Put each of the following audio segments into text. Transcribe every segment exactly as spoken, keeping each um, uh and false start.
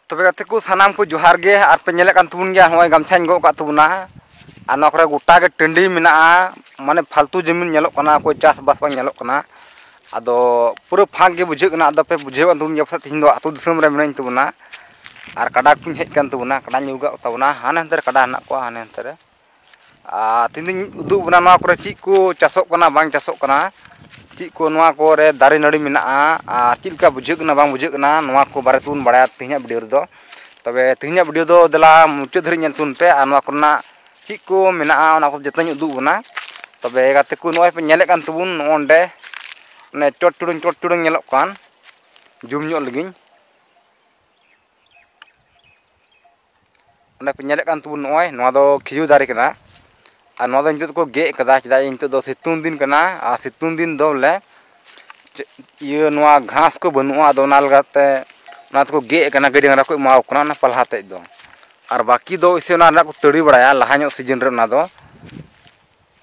ᱛᱚᱵᱮ ᱜᱟᱛᱮ ᱠᱚ, ᱥᱟᱱᱟᱢ ᱠᱚ ᱡᱚᱦᱟᱨ ᱜᱮ᱾ ᱟᱨ ᱯᱮ ᱧᱮᱞᱮᱫ ᱠᱟᱱ ᱛᱟᱵᱚᱱ ᱜᱮᱭᱟ, ᱱᱚᱜᱼᱚᱭ ᱜᱟᱢᱪᱷᱟᱧ ᱜᱚᱜ ᱟᱠᱟᱫ ᱛᱟᱵᱚᱱᱟ᱾ ᱟᱨ ᱱᱚᱣᱟ ᱠᱚᱨᱮ ᱜᱚᱴᱟ ᱜᱮ ᱴᱟᱺᱰᱤ ᱢᱮᱱᱟᱜᱼᱟ, ᱢᱟᱱᱮ ᱯᱷᱟᱞᱛᱩ ᱡᱚᱢᱤᱱ ᱧᱮᱞᱚᱜ ᱠᱟᱱᱟ, ᱚᱠᱚᱭ ᱪᱟᱥᱵᱟᱥ ᱵᱟᱝ ᱧᱮᱞᱚᱜ ᱠᱟᱱᱟ᱾ ᱟᱫᱚ ᱯᱩᱨᱟᱹ ᱯᱷᱟᱸᱠ ᱜᱮ ᱵᱩᱡᱷᱟᱹᱜ ᱠᱟᱱᱟ᱾ ᱟᱫᱚ ᱯᱮ ᱵᱩᱡᱷᱟᱹᱣ ᱠᱟᱱ ᱛᱟᱵᱚᱱ ᱜᱮᱭᱟ ᱯᱟᱥᱮᱡ, ᱛᱮᱦᱮᱧ ᱫᱚ ᱟᱹᱛᱩ ᱫᱤᱥᱚᱢ ᱨᱮ ᱢᱮᱱᱟᱹᱧ ᱛᱟᱵᱚᱱᱟ᱾ ᱟᱨ ᱠᱟᱰᱟ ᱠᱚᱧ ᱦᱮᱡ ᱠᱟᱱ ᱛᱟᱵᱚᱱᱟ, ᱠᱟᱰᱟᱧ ᱟᱹᱜᱩ ᱠᱟᱜ ᱛᱟᱵᱚᱱᱟ, ᱦᱟᱱᱮ ᱦᱟᱱᱛᱮ ᱨᱮ ᱠᱟᱰᱟ ᱦᱮᱱᱟᱜ ᱠᱚᱣᱟ, ᱦᱟᱱᱮ ᱦᱟᱱᱛᱮ ᱨᱮ᱾ ᱟᱨ ᱛᱮᱦᱮᱧ ᱫᱚᱧ ᱩᱫᱩᱜ ᱵᱚᱱᱟ ᱱᱚᱣᱟ ᱠᱚᱨᱮ ᱪᱮᱫ ᱠᱚ ᱪᱟᱥᱚᱜ ᱠᱟᱱᱟ, ᱵᱟᱝ ᱪᱟᱥᱚᱜ ᱠᱟᱱᱟ, ᱪᱮᱫ ᱠᱚ ᱱᱚᱣᱟ ᱠᱚᱨᱮ ᱫᱟᱨᱮ ᱱᱟᱹᱲᱤ ᱢᱮᱱᱟᱜᱼᱟ, ᱟᱨ ᱪᱮᱫ ᱞᱮᱠᱟ ᱵᱩᱡᱷᱟᱹᱜ ᱠᱟᱱᱟ, ᱵᱟᱝ ᱵᱩᱡᱷᱟᱹᱜ ᱠᱟᱱᱟ, ᱱᱚᱣᱟ ᱠᱚ ᱵᱟᱨᱮ ᱛᱮᱵᱚᱱ ᱵᱟᱲᱟᱭᱟ ᱛᱮᱦᱮᱧᱟᱜ ᱵᱷᱤᱰᱤᱭᱳ ᱨᱮᱫᱚ᱾ ᱛᱚᱵᱮ ᱛᱮᱦᱮᱧᱟᱜ ᱵᱷᱤᱰᱤᱭᱳ ᱫᱚ ᱫᱮᱞᱟ ᱢᱩᱪᱟᱹᱫ ᱫᱷᱟᱹᱨᱤᱡ ᱧᱮᱞ ᱛᱟᱵᱚᱱ ᱯᱮ, ᱟᱨ ᱱᱚᱣᱟ ᱠᱚᱨᱮᱱᱟᱜ ᱪᱮᱫ ᱠᱚ ᱢᱮᱱᱟᱜᱼᱟ, ᱚᱱᱟ ᱠᱚ ᱡᱚᱛᱚᱧ ᱩᱫᱩᱜ ᱵᱚᱱᱟ᱾ ᱛᱚᱵᱮ ᱜᱟᱛᱮ ᱠᱚ, ᱱᱚᱜᱼᱚᱭ ᱯᱮ ᱧᱮᱞᱮᱫ ᱠᱟᱱ ᱛᱟᱵᱚᱱ, ᱱᱚᱜᱼᱚ ᱱᱚᱸᱰᱮ ᱚᱱᱮ ᱪᱚᱴ ᱪᱩᱲᱩᱝ, ᱪᱚᱴ ᱪᱩᱲᱩᱝ ᱧᱮᱞᱚᱜ ᱠᱟᱱ, ᱡᱩᱢ ᱧᱚᱜ ᱞᱟᱹᱜᱤᱧ᱾ ᱚᱸᱰᱮ ᱯᱮ ᱧᱮᱞᱮᱫ ᱠᱟᱱ ᱛᱟᱵᱚᱱ, ᱱᱚᱜᱼᱚᱭ ᱱᱚᱣᱟ ᱫᱚ ᱠᱷᱤᱡᱩᱨ ᱫᱟᱨᱮ ᱠᱟᱱᱟ᱾ ᱟᱨ ᱱᱚᱣᱟ ᱫᱚ ᱱᱤᱛᱚᱜ ᱫᱚᱠᱚ ᱜᱮᱫ ᱠᱟᱫᱟ, ᱪᱮᱫᱟᱜ ᱡᱮ ᱱᱤᱛᱚᱜ ᱫᱚ ᱥᱤᱛᱩᱝ ᱫᱤᱱ ᱠᱟᱱᱟ᱾ ᱟᱨ ᱥᱤᱛᱩᱝ ᱫᱤᱱ ᱫᱚ ᱵᱚᱞᱮ ᱪᱮᱫ ᱤᱭᱟᱹ, ᱱᱚᱣᱟ ᱜᱷᱟᱥ ᱠᱚ ᱵᱟᱹᱱᱩᱜᱼᱟ, ᱟᱫᱚ ᱚᱱᱟ ᱞᱮᱠᱟᱛᱮ ᱚᱱᱟ ᱛᱮᱠᱚ ᱜᱮᱫ ᱠᱟᱱᱟ, ᱜᱟᱹᱭ ᱰᱟᱝᱨᱟ ᱠᱚ ᱮᱢᱟᱣ ᱠᱚ ᱠᱟᱱᱟ ᱚᱱᱟ ᱯᱟᱞᱦᱟ ᱛᱮᱫ ᱫᱚ᱾ ᱟᱨ ᱵᱟᱹᱠᱤ ᱫᱚ ᱤᱥᱮ ᱚᱱᱟ ᱨᱮᱱᱟᱜ ᱠᱚ ᱛᱟᱹᱲᱤ ᱵᱟᱲᱟᱭᱟ ᱞᱟᱦᱟ ᱧᱚᱜ ᱥᱤᱡᱤᱱ ᱨᱮ ᱚᱱᱟ ᱫᱚ᱾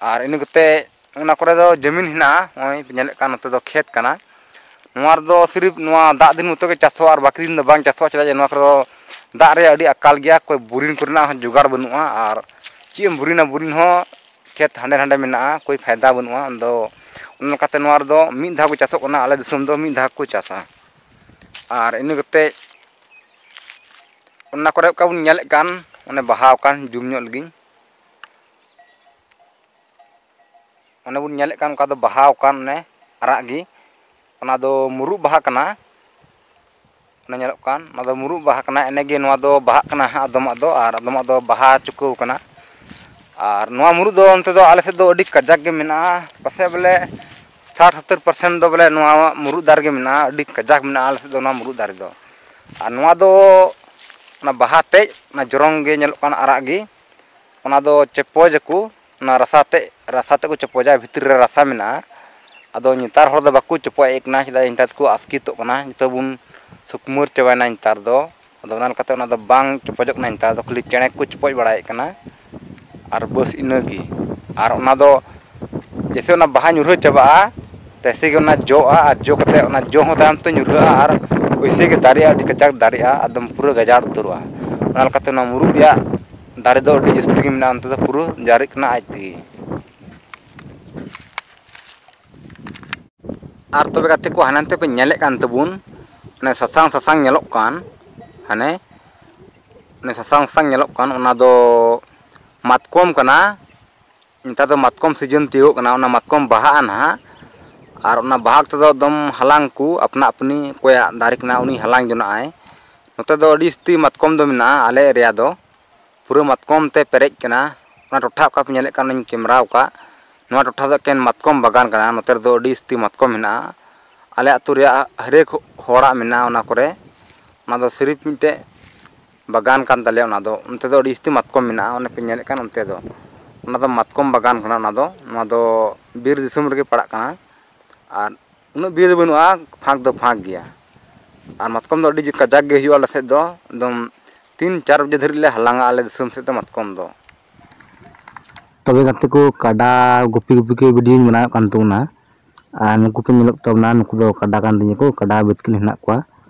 ᱟᱨ ᱤᱱᱟᱹ ᱠᱟᱛᱮ ᱚᱱᱟ ᱠᱚᱨᱮ ᱫᱚ ᱡᱟᱹᱢᱤᱱ ᱦᱮᱱᱟᱜᱼᱟ, ᱱᱚᱜᱼᱚᱭ ᱯᱮ ᱧᱮᱞᱮᱫ ᱠᱟᱱ ᱱᱚᱛᱮ ᱫᱚ ᱠᱷᱮᱛ ᱠᱟᱱᱟ᱾ ᱱᱚᱣᱟ ᱨᱮᱫᱚ ᱥᱤᱨᱤᱯ ᱱᱚᱣᱟ ᱫᱟᱜ ᱫᱤᱱ ᱢᱚᱛᱚ ᱜᱮ ᱪᱟᱥᱚᱜᱼᱟ, ᱟᱨ ᱵᱟᱹᱠᱤ ᱫᱤᱱ ᱫᱚ ᱵᱟᱝ ᱪᱟᱥᱚᱜᱼᱟ, ᱪᱮᱫᱟᱜ ᱡᱮ ᱱᱚᱣᱟ ᱠᱚᱨᱮ ᱫᱚ ᱫᱟᱜ ᱨᱮᱭᱟᱜ ᱟᱹᱰᱤ ᱟᱠᱟᱞ ᱜᱮᱭᱟ, ᱚᱠᱚᱭ ᱵᱳᱨᱤᱝ ᱠᱚᱨᱮᱱᱟᱜ ᱦᱚᱸ ᱡᱳᱜᱟᱲ ᱵᱟᱹᱱᱩᱜᱼᱟ᱾ ᱟᱨ ᱪᱮᱫ ᱮᱢ ᱵᱳᱨᱤᱝᱟ, ᱵᱳᱨᱤᱝ ᱦᱚᱸ ᱠᱷᱮᱛ ᱦᱟᱸᱰᱮ ᱱᱟᱸᱰᱮ ᱢᱮᱱᱟᱜᱼᱟ, ᱠᱳᱭ ᱯᱷᱟᱭᱫᱟ ᱵᱟᱹᱱᱩᱜᱼᱟ᱾ ᱟᱫᱚ ᱚᱱᱟ ᱞᱮᱠᱟᱛᱮ ᱱᱚᱣᱟ ᱨᱮᱫᱚ ᱢᱤᱫ ᱫᱷᱟᱣ ᱠᱚ ᱪᱟᱥᱚᱜ ᱠᱟᱱᱟ, ᱟᱞᱮ ᱫᱤᱥᱚᱢ ᱫᱚ ᱢᱤᱫ ᱫᱷᱟᱣ ᱠᱚ ᱪᱟᱥᱟ᱾ ᱟᱨ ᱤᱱᱟᱹ ᱠᱟᱛᱮ ᱚᱱᱟ ᱠᱚᱨᱮ ᱚᱠᱟ ᱵᱚᱱ ᱧᱮᱞᱮᱫ ᱠᱟᱱ, ᱚᱱᱮ ᱵᱟᱦᱟ ᱟᱠᱟᱱ ᱡᱩᱢ ᱧᱚᱜ ᱞᱟᱹᱜᱤᱫ, ᱚᱱᱮ ᱵᱚᱱ ᱧᱮᱞᱮᱫ ᱠᱟᱱ ᱚᱱᱠᱟ ᱫᱚ ᱵᱟᱦᱟ ᱟᱠᱟᱱ, ᱚᱱᱮ ᱟᱨᱟᱜ ᱜᱮ, ᱚᱱᱟ ᱫᱚ ᱢᱩᱨᱩᱫ ᱵᱟᱦᱟ ᱠᱟᱱᱟ᱾ ᱚᱱᱟ ᱧᱮᱞᱚᱜ ᱠᱟᱱ, ᱚᱱᱟ ᱫᱚ ᱢᱩᱨᱩᱫ ᱵᱟᱦᱟ ᱠᱟᱱᱟ᱾ ᱮᱱᱮ ᱜᱮ ᱱᱚᱣᱟ ᱫᱚ ᱵᱟᱦᱟᱜ ᱠᱟᱱᱟ ᱦᱟᱸᱜ, ᱟᱫᱚᱢᱟᱜ ᱫᱚ, ᱟᱨ ᱟᱫᱚᱢᱟᱜ ᱫᱚ ᱵᱟᱦᱟ ᱪᱩᱠᱟᱹᱣ ᱠᱟᱱᱟ᱾ ᱟᱨ ᱱᱚᱣᱟ ᱢᱩᱨᱩᱫ ᱫᱚ ᱚᱱᱛᱮ ᱫᱚ ᱟᱞᱮ ᱥᱮᱫ ᱫᱚ ᱟᱹᱰᱤ ᱠᱟᱡᱟᱠ ᱜᱮ ᱢᱮᱱᱟᱜᱼᱟ, ᱯᱟᱥᱮᱡ ᱵᱚᱞᱮ ᱥᱟᱴ ᱥᱚᱛᱛᱚᱨ ᱯᱟᱨᱥᱮᱱᱴ ᱫᱚ ᱵᱚᱞᱮ ᱱᱚᱣᱟ ᱢᱩᱨᱩᱫ ᱫᱟᱨᱮ ᱜᱮ ᱢᱮᱱᱟᱜᱼᱟ᱾ ᱟᱹᱰᱤ ᱠᱟᱡᱟᱠ ᱢᱮᱱᱟᱜᱼᱟ ᱟᱞᱮ ᱥᱮᱫ ᱫᱚ ᱱᱚᱣᱟ ᱢᱩᱨᱩᱫ ᱫᱟᱨᱮ ᱫᱚ᱾ ᱟᱨ ᱱᱚᱣᱟ ᱫᱚ ᱚᱱᱟ ᱵᱟᱦᱟ ᱛᱮᱫ, ᱚᱱᱟ ᱡᱚᱨᱚᱝ ᱜᱮ ᱧᱮᱞᱚᱜ ᱠᱟᱱᱟ, ᱟᱨᱟᱜ ᱜᱮ, ᱚᱱᱟ ᱫᱚ ᱪᱮᱯᱚᱡᱽ ᱟᱠᱚ, ᱚᱱᱟ ᱨᱟᱥᱟ ᱛᱮᱫ, ᱨᱟᱥᱟ ᱛᱮᱫ ᱠᱚ ᱪᱮᱯᱚᱡᱟ, ᱵᱷᱤᱛᱨᱤ ᱨᱮ ᱨᱟᱥᱟ ᱢᱮᱱᱟᱜᱼᱟ᱾ ᱟᱫᱚ ᱱᱮᱛᱟᱨ ᱦᱚᱲ ᱫᱚ ᱵᱟᱠᱚ ᱪᱮᱯᱚᱡ ᱮᱫ ᱠᱟᱱᱟ, ᱪᱮᱫᱟᱜ ᱱᱮᱛᱟᱨ ᱫᱚᱠᱚ ᱟᱥᱠᱮᱛᱚᱜ ᱠᱟᱱᱟ, ᱡᱚᱛᱚ ᱵᱚᱱ ᱥᱩᱠᱢᱟᱹᱨ ᱪᱟᱵᱟᱭᱮᱱᱟ ᱱᱮᱛᱟᱨ ᱫᱚ᱾ ᱟᱫᱚ ᱚᱱᱟ ᱞᱮᱠᱟᱛᱮ ᱚᱱᱟ ᱫᱚ ᱵᱟᱝ ᱪᱮᱯᱚᱡᱚᱜ ᱠᱟᱱᱟ ᱱᱮᱛᱟᱨ ᱫᱚ, ᱠᱷᱟᱹᱞᱤ ᱪᱮᱬᱮ ᱠᱚ ᱪᱮᱯᱚᱡ ᱵᱟᱲᱟᱭᱮᱫ ᱠᱟᱱᱟ᱾ ᱟᱨ ᱵᱟᱥ ᱤᱱᱟᱹᱜᱮ᱾ ᱟᱨ ᱚᱱᱟ ᱫᱚ ᱡᱮᱭᱥᱮ ᱚᱱᱟ ᱵᱟᱦᱟ ᱧᱩᱨᱦᱟᱹ ᱪᱟᱵᱟᱜᱼᱟ, ᱛᱮᱭᱥᱮ ᱜᱮ ᱚᱱᱟ ᱡᱚᱜᱼᱟ, ᱟᱨ ᱡᱚ ᱠᱟᱛᱮ ᱚᱱᱟ ᱡᱚ ᱦᱚᱸ ᱛᱟᱭᱚᱢ ᱛᱮ ᱧᱩᱨᱦᱟᱹᱜᱼᱟ, ᱟᱨ ᱯᱩᱭᱥᱟᱹ ᱜᱮ ᱫᱟᱨᱮᱜᱼᱟ, ᱟᱹᱰᱤ ᱠᱟᱡᱟᱠ ᱫᱟᱨᱮᱜᱼᱟ, ᱮᱠᱫᱚᱢ ᱯᱩᱨᱟᱹ ᱜᱟᱡᱟᱲ ᱩᱛᱟᱹᱨᱚᱜᱼᱟ᱾ ᱚᱱᱟ ᱞᱮᱠᱟᱛᱮ ᱚᱱᱟ ᱢᱩᱨᱩᱫ ᱨᱮᱭᱟᱜ ᱫᱟᱨᱮ ᱫᱚ ᱟᱹᱰᱤ ᱡᱟᱹᱥᱛᱤ ᱜᱮ ᱢᱮᱱᱟᱜᱼᱟ, ᱚᱱᱛᱮ ᱫᱚ ᱯᱩᱨᱟᱹ ᱡᱟᱨᱮᱜ ᱠᱟᱱᱟ ᱟᱡ ᱛᱮᱜᱮ᱾ ᱟᱨ ᱛᱚᱵᱮ ᱜᱟᱛᱮ ᱠᱚ, ᱦᱟᱱᱮ ᱦᱟᱱᱛᱮ ᱯᱮ ᱧᱮᱞᱮᱫ ᱠᱟᱱ ᱛᱟᱵᱚᱱ, ᱚᱱᱮ ᱥᱟᱥᱟᱝ ᱥᱟᱥᱟᱝ ᱧᱮᱞᱚᱜ ᱠᱟᱱ, ᱦᱟᱱᱮ ᱚᱱᱮ ᱥᱟᱥᱟᱝ ᱥᱟᱥᱟᱝ ᱧᱮᱞᱚᱜ ᱠᱟᱱ, ᱚᱱᱟ ᱫᱚ ᱢᱟᱛᱠᱚᱢ ᱠᱟᱱᱟ᱾ ᱱᱮᱛᱟᱨ ᱫᱚ ᱢᱟᱛᱠᱚᱢ ᱥᱤᱡᱤᱱ ᱛᱤᱭᱳᱜ ᱠᱟᱱᱟ, ᱚᱱᱟ ᱢᱟᱛᱠᱚᱢ ᱵᱟᱦᱟᱜᱼᱟ ᱱᱟᱦᱟᱜ᱾ ᱟᱨ ᱚᱱᱟ ᱵᱟᱦᱟ ᱚᱠᱛᱮ ᱫᱚ ᱮᱠᱫᱚᱢ ᱦᱟᱞᱟᱝ ᱠᱚ ᱟᱯᱱᱟ ᱟᱯᱱᱤ, ᱚᱠᱚᱭᱟᱜ ᱫᱟᱨᱮ ᱠᱟᱱᱟ ᱩᱱᱤ ᱦᱟᱞᱟᱝ ᱡᱚᱱᱟᱜ ᱟᱭ᱾ ᱱᱚᱛᱮ ᱫᱚ ᱟᱹᱰᱤ ᱡᱟᱹᱥᱛᱤ ᱢᱟᱛᱠᱚᱢ ᱫᱚ ᱢᱮᱱᱟᱜᱼᱟ ᱟᱞᱮ ᱮᱨᱤᱭᱟ ᱫᱚ, ᱯᱩᱨᱟᱹ ᱢᱟᱛᱠᱚᱢ ᱛᱮ ᱯᱮᱨᱮᱡ ᱠᱟᱱᱟ᱾ ᱚᱱᱟ ᱴᱚᱴᱷᱟ ᱚᱠᱟ ᱯᱮ ᱧᱮᱞᱮᱫ ᱠᱟᱱ, ᱚᱱᱟᱧ ᱠᱮᱢᱨᱟ ᱟᱠᱟᱫ, ᱱᱚᱣᱟ ᱴᱚᱴᱷᱟ ᱫᱚ ᱮᱠᱮᱱ ᱢᱟᱛᱠᱚᱢ ᱵᱟᱜᱟᱱ ᱠᱟᱱᱟ᱾ ᱱᱚᱛᱮ ᱨᱮᱫᱚ ᱟᱹᱰᱤ ᱡᱟᱹᱥᱛᱤ ᱢᱟᱛᱠᱚᱢ ᱢᱮᱱᱟᱜᱼᱟ᱾ ᱟᱞᱮ ᱟᱹᱛᱩ ᱨᱮᱭᱟᱜ ᱦᱟᱨᱮᱠ ᱦᱚᱲᱟᱜ ᱢᱮᱱᱟᱜᱼᱟ ᱚᱱᱟ ᱠᱚᱨᱮ᱾ ᱚᱱᱟ ᱫᱚ ᱥᱤᱨᱤᱯ ᱢᱤᱫᱴᱮᱡ ᱵᱟᱜᱟᱱ ᱠᱟᱱ ᱛᱟᱞᱮᱭᱟ᱾ ᱚᱱᱟ ᱫᱚ, ᱚᱱᱛᱮ ᱫᱚ ᱟᱹᱰᱤ ᱡᱟᱹᱥᱛᱤ ᱢᱟᱛᱠᱚᱢ ᱢᱮᱱᱟᱜᱼᱟ, ᱚᱱᱮ ᱯᱮ ᱧᱮᱞᱮᱫ ᱠᱟᱱ ᱚᱱᱛᱮ ᱫᱚ᱾ ᱚᱱᱟ ᱫᱚ ᱢᱟᱛᱠᱚᱢ ᱵᱟᱜᱟᱱ ᱠᱟᱱᱟ᱾ ᱚᱱᱟ ᱫᱚ, ᱱᱚᱣᱟ ᱫᱚ ᱵᱤᱨ ᱫᱤᱥᱚᱢ ᱨᱮᱜᱮ ᱯᱟᱲᱟᱜ ᱠᱟᱱᱟ᱾ ᱟᱨ ᱩᱱᱟᱹᱜ ᱵᱤᱨ ᱫᱚ ᱵᱟᱹᱱᱩᱜᱼᱟ, ᱯᱷᱟᱸᱠ ᱫᱚ ᱯᱷᱟᱸᱠ ᱜᱮᱭᱟ᱾ ᱟᱨ ᱢᱟᱛᱠᱚᱢ ᱫᱚ ᱟᱹᱰᱤ ᱠᱟᱡᱟᱠ ᱜᱮ ᱦᱩᱭᱩᱜᱼᱟ ᱟᱞᱮ ᱥᱮᱫ ᱫᱚ, ᱮᱠᱫᱚᱢ ᱛᱤᱱ ᱪᱟᱨ ᱵᱟᱡᱮ ᱫᱷᱟᱹᱨᱤᱡ ᱞᱮ ᱦᱟᱞᱟᱝᱟ ᱟᱞᱮ ᱫᱤᱥᱚᱢ ᱥᱮᱫ ᱫᱚ ᱢᱟᱛᱠᱚᱢ ᱫᱚ᱾ ᱛᱚᱵᱮ ᱜᱟᱛᱮ ᱠᱚ, ᱠᱟᱰᱟ ᱜᱩᱯᱤ ᱜᱩᱯᱤ ᱠᱚ ᱵᱷᱤᱰᱤᱭᱳᱧ ᱵᱮᱱᱟᱣᱮᱫ ᱠᱟᱱ ᱛᱟᱵᱚᱱᱟ᱾ ᱟᱨ ᱱᱩᱠᱩ ᱯᱮ ᱧᱮᱞᱮᱫ ᱛᱟᱵᱚᱱᱟ, ᱱᱩᱠᱩ ᱫᱚ ᱠᱟᱰᱟ ᱠᱟᱱ ᱛᱤᱧᱟ ᱠᱚ, ᱠᱟᱰᱟ ᱵᱤᱛᱠᱤᱞ ᱦᱮᱱᱟᱜ ᱠᱚᱣᱟ,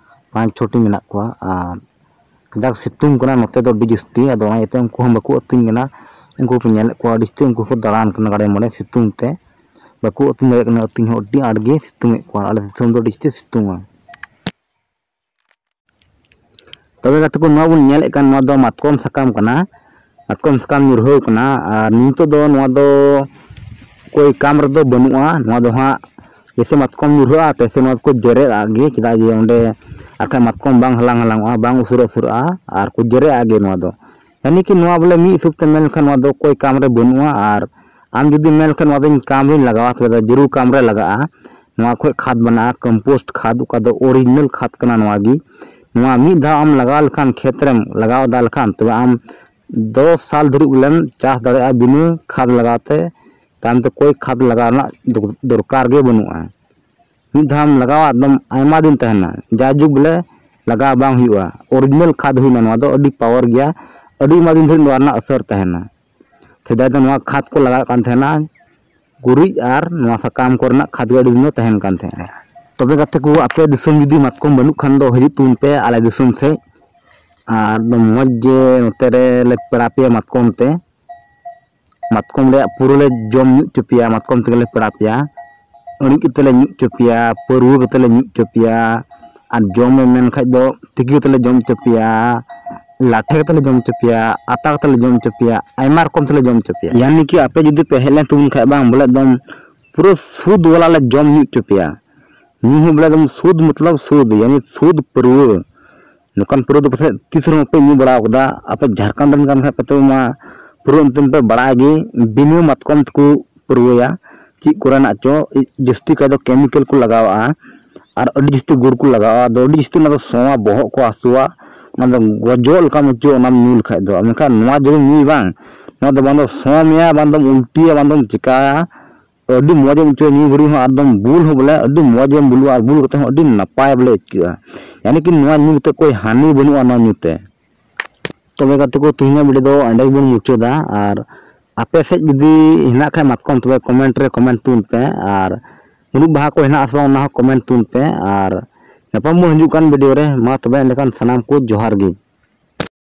ᱯᱟᱸᱪ ᱪᱷᱚᱴᱤ ᱢᱮᱱᱟᱜ ᱠᱚᱣᱟ᱾ ᱟᱨ ᱠᱟᱡᱟᱠ ᱥᱤᱛᱩᱝ ᱠᱟᱱᱟ ᱱᱚᱛᱮ ᱫᱚ ᱟᱹᱰᱤ ᱡᱟᱹᱥᱛᱤ, ᱟᱫᱚ ᱚᱱᱟ ᱤᱭᱟᱹᱛᱮ ᱩᱱᱠᱩ ᱦᱚᱸ ᱵᱟᱠᱚ ᱟᱹᱛᱤᱧ ᱠᱟᱱᱟ᱾ ᱩᱱᱠᱩ ᱯᱮ ᱧᱮᱞᱮᱫ ᱠᱚᱣᱟ ᱟᱹᱰᱤ ᱡᱟᱹᱥᱛᱤ, ᱩᱱᱠᱩ ᱠᱚ ᱫᱟᱬᱟᱱ ᱠᱟᱱᱟ ᱜᱟᱲᱮ ᱢᱚᱲᱮ ᱥᱤᱛᱩᱝ ᱛᱮ, ᱵᱟᱠᱚ ᱟᱹᱛᱤᱧ ᱫᱟᱲᱮᱭᱟᱜ ᱠᱟᱱᱟ᱾ ᱟᱹᱛᱤᱧ ᱦᱚᱸ ᱟᱹᱰᱤ ᱟᱸᱴ ᱜᱮ ᱥᱤᱛᱩᱝ ᱮᱫ ᱠᱚᱣᱟ, ᱟᱞᱮ ᱫᱤᱥᱚᱢ ᱫᱚ ᱟᱹᱰᱤ ᱡᱟᱹᱥᱛᱤ ᱥᱤᱛᱩᱝᱟ᱾ ᱛᱚᱵᱮ ᱜᱟᱛᱮ ᱠᱚ, ᱱᱚᱣᱟ ᱵᱚᱱ ᱧᱮᱞᱮᱫ ᱠᱟᱱ, ᱱᱚᱣᱟ ᱫᱚ ᱢᱟᱛᱠᱚᱢ ᱥᱟᱠᱟᱢ ᱠᱟᱱᱟ, ᱢᱟᱛᱠᱚᱢ ᱥᱟᱠᱟᱢ ᱧᱩᱨᱦᱟᱹᱣ ᱠᱟᱱᱟ᱾ ᱟᱨ ᱱᱤᱛᱚᱜ ᱫᱚ ᱱᱚᱣᱟ ᱫᱚ ᱠᱳᱭ ᱠᱟᱢ ᱨᱮᱫᱚ ᱵᱟᱹᱱᱩᱜᱼᱟ᱾ ᱱᱚᱣᱟ ᱫᱚ ᱦᱟᱸᱜ ᱡᱮᱭᱥᱮ ᱢᱟᱛᱠᱚᱢ ᱧᱩᱨᱦᱟᱹᱜᱼᱟ, ᱛᱮᱭᱥᱮ ᱱᱚᱣᱟ ᱫᱚᱠᱚ ᱡᱮᱨᱮᱫ ᱟᱜ ᱜᱮ, ᱪᱮᱫᱟᱜ ᱡᱮ ᱚᱸᱰᱮ ᱟᱨ ᱠᱷᱟᱡ ᱢᱟᱛᱠᱚᱢ ᱵᱟᱝ ᱦᱟᱞᱟᱝ ᱦᱟᱞᱟᱝᱚᱜᱼᱟ, ᱵᱟᱝ ᱩᱥᱩᱨ ᱩᱥᱩᱨᱚᱜᱼᱟ, ᱟᱨ ᱠᱚ ᱡᱮᱨᱮᱫ ᱟᱜ ᱜᱮ ᱱᱚᱣᱟ ᱫᱚ᱾ ᱭᱟᱱᱤ ᱠᱤ ᱱᱚᱣᱟ ᱵᱚᱞᱮ ᱢᱤᱫ ᱦᱤᱥᱟᱹᱵ ᱛᱮ ᱢᱮᱱ ᱞᱮᱠᱷᱟᱱ ᱱᱚᱣᱟ ᱫᱚ ᱠᱳᱭ ᱠᱟᱢ ᱨᱮ ᱵᱟᱹᱱᱩᱜᱼᱟ᱾ ᱟᱨ ᱟᱢ ᱡᱩᱫᱤᱢ ᱢᱮᱱ ᱞᱮᱠᱷᱟᱱ ᱱᱚᱣᱟ ᱫᱚ ᱤᱧ ᱠᱟᱢ ᱨᱤᱧ ᱞᱟᱜᱟᱣᱟ, ᱛᱚᱵᱮ ᱫᱚ ᱡᱟᱹᱨᱩᱲ ᱠᱟᱢ ᱨᱮ ᱞᱟᱜᱟᱜᱼᱟ᱾ ᱱᱚᱣᱟ ᱠᱷᱚᱡ ᱠᱷᱟᱫᱽ ᱵᱮᱱᱟᱜᱼᱟ, ᱠᱚᱢᱯᱳᱥᱴ ᱠᱷᱟᱫᱽ, ᱚᱠᱟ ᱫᱚ ᱚᱨᱤᱡᱤᱱᱟᱞ ᱠᱷᱟᱫᱽ ᱠᱟᱱᱟ ᱱᱚᱣᱟ ᱜᱮ᱾ ᱱᱚᱣᱟ ᱢᱤᱫ ᱫᱷᱟᱣ ᱟᱢ ᱞᱟᱜᱟᱣ ᱞᱮᱠᱷᱟᱱ, ᱠᱷᱮᱛ ᱨᱮᱢ ᱞᱟᱜᱟᱣ ᱮᱫᱟ ᱞᱮᱠᱷᱟᱱ, ᱛᱚᱵᱮ ᱟᱢ ᱫᱚᱥ ᱥᱟᱞ ᱫᱷᱟᱹᱨᱤᱡ ᱵᱚᱞᱮᱢ ᱪᱟᱥ ᱫᱟᱲᱮᱭᱟᱜᱼᱟ ᱵᱤᱱᱟᱹ ᱠᱷᱟᱫᱽ ᱞᱟᱜᱟᱣ ᱛᱮ᱾ ᱛᱟᱭᱚᱢ ᱛᱮ ᱠᱳᱭ ᱠᱷᱟᱫᱽ ᱞᱟᱜᱟᱣ ᱨᱮᱱᱟᱜ ᱫᱚ-, ᱫᱚᱨᱠᱟᱨ ᱜᱮ ᱵᱟᱹᱱᱩᱜᱼᱟ᱾ ᱢᱤᱫ ᱫᱷᱟᱣᱮᱢ ᱞᱟᱜᱟᱣᱟ, ᱮᱠᱫᱚᱢ ᱟᱭᱢᱟ ᱫᱤᱱ ᱛᱟᱦᱮᱱᱟ, ᱡᱟᱭᱡᱩᱜᱽ ᱵᱚᱞᱮ ᱞᱟᱜᱟᱣ ᱵᱟᱝ ᱦᱩᱭᱩᱜᱼᱟ᱾ ᱚᱨᱤᱡᱤᱱᱟᱞ ᱠᱷᱟᱫᱽ ᱦᱩᱭᱱᱟ, ᱱᱚᱣᱟ ᱫᱚ ᱟᱹᱰᱤ ᱯᱟᱣᱟᱨ ᱜᱮᱭᱟ, ᱟᱹᱰᱤ ᱟᱭᱢᱟ ᱫᱤᱱ ᱫᱷᱟᱹᱨᱤᱡ ᱱᱚᱣᱟ ᱨᱮᱱᱟᱜ ᱟᱥᱟᱨ ᱛᱟᱦᱮᱱᱟ᱾ ᱥᱮᱫᱟᱭ ᱫᱚ ᱱᱚᱣᱟ ᱠᱷᱟᱫᱽ ᱠᱚ ᱞᱟᱜᱟᱣᱮᱫ ᱠᱟᱱ ᱛᱟᱦᱮᱱᱟ, ᱜᱩᱨᱤᱡ ᱟᱨ ᱱᱚᱣᱟ ᱥᱟᱠᱟᱢ ᱠᱚᱨᱮᱱᱟᱜ ᱠᱷᱟᱫᱽ ᱜᱮ ᱟᱹᱰᱤ ᱫᱤᱱ ᱫᱚ ᱛᱟᱦᱮᱱ ᱠᱟᱱ ᱛᱟᱦᱮᱱᱟ᱾ ᱛᱚᱵᱮ ᱜᱟᱛᱮ ᱠᱚ, ᱟᱯᱮ ᱫᱤᱥᱚᱢ ᱡᱩᱫᱤ ᱢᱟᱛᱠᱚᱢ ᱵᱟᱹᱱᱩᱜ ᱠᱷᱟᱱ ᱫᱚ ᱦᱤᱡᱩᱜ ᱛᱟᱵᱚᱱ ᱯᱮ ᱟᱞᱮ ᱫᱤᱥᱚᱢ ᱥᱮᱫ᱾ ᱟᱨ ᱮᱠᱫᱚᱢ ᱢᱚᱡᱽ ᱜᱮ ᱱᱚᱛᱮ ᱨᱮ ᱞᱮ ᱯᱮᱲᱟ ᱯᱮᱭᱟ ᱢᱟᱛᱠᱚᱢ ᱛᱮ᱾ ᱢᱟᱛᱠᱚᱢ ᱨᱮᱭᱟᱜ ᱯᱩᱨᱟᱹ ᱞᱮ ᱡᱚᱢ ᱧᱩ ᱦᱚᱪᱚ ᱯᱮᱭᱟ, ᱢᱟᱛᱠᱚᱢ ᱛᱮᱜᱮ ᱞᱮ ᱯᱮᱲᱟ ᱯᱮᱭᱟ᱾ ᱟᱹᱬᱤᱡ ᱠᱟᱛᱮ ᱞᱮ ᱧᱩ ᱦᱚᱪᱚ ᱯᱮᱭᱟ, ᱯᱟᱹᱨᱣᱟᱹ ᱠᱟᱛᱮ ᱞᱮ ᱧᱩ ᱦᱚᱪᱚ ᱯᱮᱭᱟ᱾ ᱟᱨ ᱡᱚᱢ ᱮᱢ ᱢᱮᱱ ᱠᱷᱟᱡ ᱫᱚ ᱛᱤᱠᱤ ᱠᱟᱛᱮ ᱞᱮ ᱡᱚᱢ ᱦᱚᱪᱚ ᱯᱮᱭᱟ, ᱞᱟᱴᱷᱮ ᱠᱟᱛᱮ ᱞᱮ ᱡᱚᱢ ᱦᱚᱪᱚ ᱯᱮᱭᱟ, ᱟᱛᱟ ᱠᱟᱛᱮ ᱞᱮ ᱡᱚᱢ ᱦᱚᱪᱚ ᱯᱮᱭᱟ, ᱟᱭᱢᱟ ᱨᱚᱠᱚᱢ ᱛᱮᱞᱮ ᱡᱚᱢ ᱦᱚᱪᱚ ᱯᱮᱭᱟ᱾ ᱭᱟᱱᱤ ᱠᱤ ᱟᱯᱮ ᱡᱩᱫᱤ ᱯᱮ ᱦᱮᱡ ᱞᱮᱱ ᱛᱟᱵᱚᱱ ᱠᱷᱟᱡ ᱵᱟᱝ, ᱵᱚᱞᱮ ᱮᱠᱫᱚᱢ ᱯᱩᱨᱟᱹ ᱥᱩᱫ ᱵᱟᱞᱟ ᱞᱮ ᱡᱚᱢ ᱧᱩ ᱦᱚᱪᱚ ᱯᱮᱭᱟ᱾ ᱧᱩ ᱦᱚᱸ ᱵᱚᱞᱮ ᱮᱠᱫᱚᱢ ᱥᱩᱫ, ᱢᱚᱛᱞᱚᱵ ᱥᱩᱫ, ᱭᱟᱱᱤ ᱥᱩᱫ ᱯᱟᱹᱨᱣᱟᱹ᱾ ᱱᱚᱝᱠᱟᱱ ᱯᱟᱹᱨᱣᱟᱹ ᱫᱚ ᱯᱟᱥᱮᱡ ᱛᱤᱥ ᱨᱮᱦᱚᱸ ᱵᱟᱯᱮ ᱧᱩ ᱵᱟᱲᱟ ᱟᱠᱟᱫᱟ᱾ ᱟᱯᱮ ᱡᱷᱟᱲᱠᱷᱚᱸᱰ ᱨᱮᱱ ᱠᱟᱱ ᱠᱷᱟᱡ ᱯᱮ, ᱛᱚᱵᱮ ᱢᱟ ᱯᱩᱨᱟᱹ ᱚᱱᱛᱮ ᱯᱮ ᱵᱟᱲᱟᱭ ᱜᱮ, ᱵᱤᱱᱟᱹ ᱢᱟᱛᱠᱚᱢ ᱛᱮᱠᱚ ᱯᱟᱹᱨᱣᱟᱹᱭᱟ᱾ ᱪᱮᱫ ᱠᱚᱨᱮᱱᱟᱜ ᱪᱚ ᱡᱟᱹᱥᱛᱤ ᱠᱟᱭ ᱫᱚ ᱠᱮᱢᱤᱠᱮᱞ ᱠᱚ ᱞᱟᱜᱟᱣᱟᱜᱼᱟ, ᱟᱨ ᱟᱹᱰᱤ ᱡᱟᱹᱥᱛᱤ ᱜᱩᱲ ᱠᱚ ᱞᱟᱜᱟᱣᱟ᱾ ᱟᱫᱚ ᱟᱹᱰᱤ ᱡᱟᱹᱥᱛᱤ ᱚᱱᱟ ᱫᱚ ᱥᱚᱣᱟ, ᱵᱚᱦᱚᱜ ᱠᱚ ᱦᱟᱹᱥᱩᱣᱟ, ᱚᱱᱟ ᱫᱚ ᱜᱚᱡᱚᱜ ᱞᱮᱠᱟᱢ ᱟᱹᱭᱠᱟᱹᱣᱟ ᱚᱱᱟᱢ ᱧᱩ ᱞᱮᱠᱷᱟᱡ ᱫᱚ᱾ ᱢᱮᱱᱠᱷᱟᱱ ᱱᱚᱣᱟ ᱡᱩᱫᱤᱢ ᱧᱩᱭ ᱵᱟᱝ, ᱱᱚᱣᱟ ᱫᱚ ᱵᱟᱝ ᱫᱚ ᱥᱚ ᱢᱮᱭᱟ, ᱵᱟᱝ ᱫᱚᱢ ᱩᱞᱴᱤᱭᱟ, ᱵᱟᱝ ᱫᱚᱢ ᱪᱤᱠᱟᱭᱟ᱾ ᱟᱹᱰᱤ ᱢᱚᱡᱽ ᱮᱢ ᱟᱹᱭᱠᱟᱹᱣᱟ ᱧᱩ ᱜᱷᱟᱹᱲᱤᱡ ᱦᱚᱸ, ᱟᱨᱫᱚᱢ ᱵᱩᱞ ᱦᱚᱸ ᱵᱚᱞᱮ ᱟᱹᱰᱤ ᱢᱚᱡᱽ ᱮᱢ ᱵᱩᱞᱩᱜᱼᱟ, ᱟᱨ ᱵᱩᱞ ᱠᱟᱛᱮ ᱦᱚᱸ ᱟᱹᱰᱤ ᱱᱟᱯᱟᱭ ᱵᱚᱞᱮ ᱟᱹᱭᱠᱟᱹᱜᱼᱟ᱾ ᱭᱟᱱᱤ ᱠᱤ ᱱᱚᱣᱟ ᱧᱩ ᱠᱟᱛᱮ ᱠᱳᱭ ᱦᱟᱹᱱᱤ ᱵᱟᱹᱱᱩᱜᱼᱟ ᱱᱚᱣᱟ ᱧᱩ ᱛᱮ᱾ ᱛᱚᱵᱮ ᱜᱟᱛᱮ ᱠᱚ, ᱛᱮᱦᱮᱧᱟᱜ ᱵᱷᱤᱰᱤᱭᱳ ᱫᱚ ᱚᱸᱰᱮ ᱜᱮᱵᱚᱱ ᱢᱩᱪᱟᱹᱫᱟ᱾ ᱟᱨ ᱟᱯᱮ ᱥᱮᱫ ᱡᱩᱫᱤ ᱦᱮᱱᱟᱜ ᱠᱷᱟᱡ ᱢᱟᱛᱠᱚᱢ, ᱛᱚᱵᱮ ᱠᱚᱢᱮᱱᱴ ᱨᱮ ᱠᱚᱢᱮᱱᱴ ᱛᱟᱵᱚᱱ ᱯᱮ᱾ ᱟᱨ ᱢᱩᱨᱩᱫ ᱵᱟᱦᱟ ᱠᱚ ᱦᱮᱱᱟᱜ ᱟᱥᱮ ᱵᱟᱝ, ᱚᱱᱟ ᱦᱚᱸ ᱠᱚᱢᱮᱱᱴ ᱛᱟᱵᱚᱱ ᱯᱮ᱾ ᱟᱨ ᱧᱟᱯᱟᱢ ᱵᱚᱱ ᱦᱤᱡᱩᱜ ᱠᱟᱱ ᱵᱷᱤᱰᱤᱭᱳ ᱨᱮ᱾ ᱢᱟ ᱛᱚᱵᱮ ᱮᱸᱰᱮᱠᱷᱟᱱ ᱥᱟᱱᱟᱢ ᱠᱚ ᱡᱚᱦᱟᱨ ᱜᱮ᱾